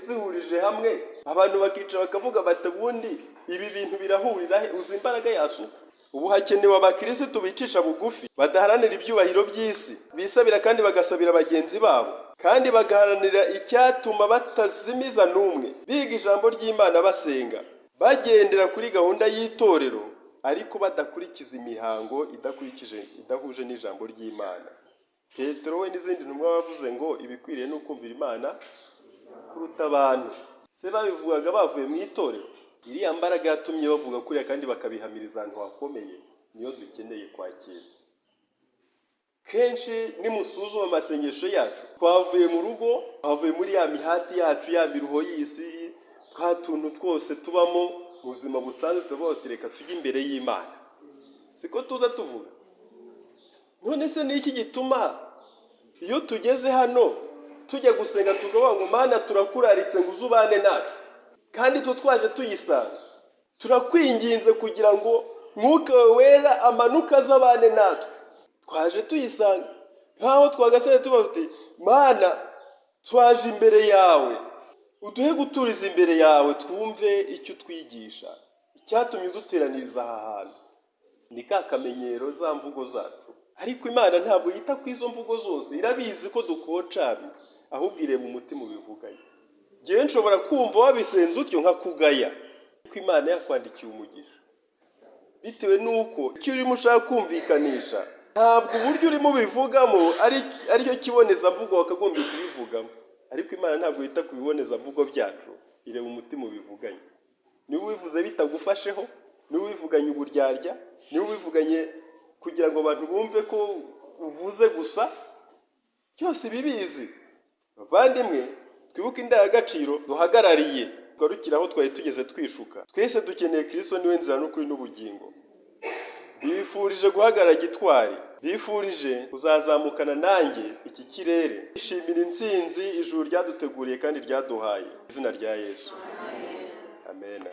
[SPEAKER 2] zihurije hamwe, abantu bakicara bakavuga bati: "Ubundi ibi bintu birahurira he?" Uzi imbaraga yasuka? Ubu hakenewe abakirisitu bicisha bugufi, badaharanira ibyubahiro by'isi, bisabira kandi bagasabira bagenzi babo, kandi bagaharanira icyatuma batazimiza n'umwe, biga ijambo ry'Imana, basenga, bagendera kuri gahunda y'itorero, ariko badakurikiza imihango idakurikije, idahuje n'ijambo ry'Imana. Petero we n'izindi ntumwa bavuze ngo ibikwiriye ni ukumvira Imana kuruta abantu. Se babivugaga bavuye mu itorero? Iriya mbaraga yatumye bavuga kuriya kandi bakabihamiriza ahantu hakomeye niyo dukeneye kwakira. Kenshi nimusuzuma amasengesho yacu, twavuye mu rugo, twavuye muri ya mihati yacu, ya miruho y'isi, twa tuntu twose tubamo mu buzima busanzwe, tubaho reka tujye imbere y'Imana. Siko tuza tuvuga? None se ni iki gituma iyo tugeze hano tujya gusenga tukavuga ngo "Mana, turakuraritse ngo uze ubane natwe," kandi twe twaje tuyisanga? "Turakwinginze kugira ngo Mwuka wawe Wera amanuke azabane natwe"? Twaje tuyisanga, nkaho twagasore tuba tuti: "Mana, twaje imbere yawe, uduhe guturiza imbere yawe, twumve icyo utwigisha, icyatumye uduteraniriza aha hantu." Ni ka kamenyero, za mvugo zacu. Ariko Imana ntabwo yita ku izo mvugo zose, irabizi ko dukocamye, ahubwo ireba umutima ubivuganye. Ngewe nshobora kumva wabisenze utyo nkakugaya, ariko Imana yakwandikiye umugisha, bitewe n'uko icyo urimo ushaka kumvikanisha, ntabwo uburyo urimo ubivugamo aricyo kibonezamvugo wakagombye kubivugamo. Ariko Imana ntabwo yita ku bibonezamvugo byacu, ireba umutima ubivuganye. Niba ubivuze bitagufasheho, niba ubivuganye uburyarya, niba ubivuganye kugira ngo abantu bumve ko uvuze gusa, byose ibibizi. Bavandimwe, twibuke indangagaciro duhagarariye, tugarukire aho twari tugeze twishuka. Twese dukeneye Kirisito, niwe nzira n'ukuri n'ubugingo. Bifurije guhagarara gitwari, bifurije kuzazamukana nanjye iki kirere, ishimira intsinzi ijuru ryaduteguriye kandi ryaduhaye. Izina rya Yesu, amen.